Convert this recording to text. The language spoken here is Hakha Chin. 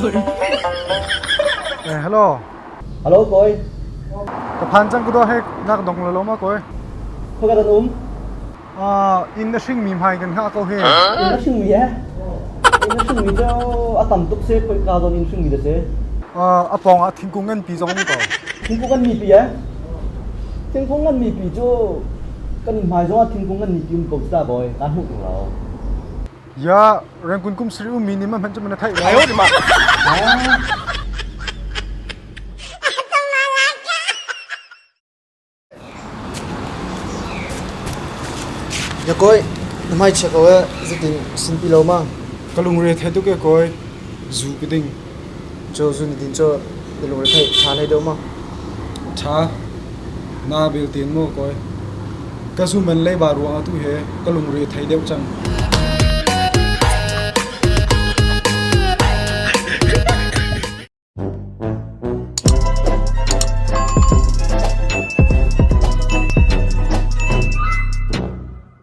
Eh, hello. Hello kawi. Ka phan cang ku do he nak dong lo lo ma kawi. Khoi ka dan um? Ah, inn na hring mi hmai kan hngah ko hi. Inn na hring mi he? Inn na hring mi cu a tam tuk se khoi ka zawn inn hring mi da se. Ah, a pawng ah thingkung ngan pi zong um ko. Thingkung ngan mi pi eh? Thingkung ngan mi pi cu kan inn hmai zong ah thingkung ngan mi pi um ko ta boy. Kan hmuh tung lo. Ya, rengkun kum sri um mi ni ma hman chu mana thai lo. Ya kawi, na hmaichia ko ee, zeitin sinpi lo ma? Ka lungre thei tuk e kawi, zu ka ding. Cu zu na din cu na lungre thei ṭha hlei deuh ma? Ṭha, na belte in maw kawi? Ka zu man leiba ruangah tu he ka lungre thei deuh cang.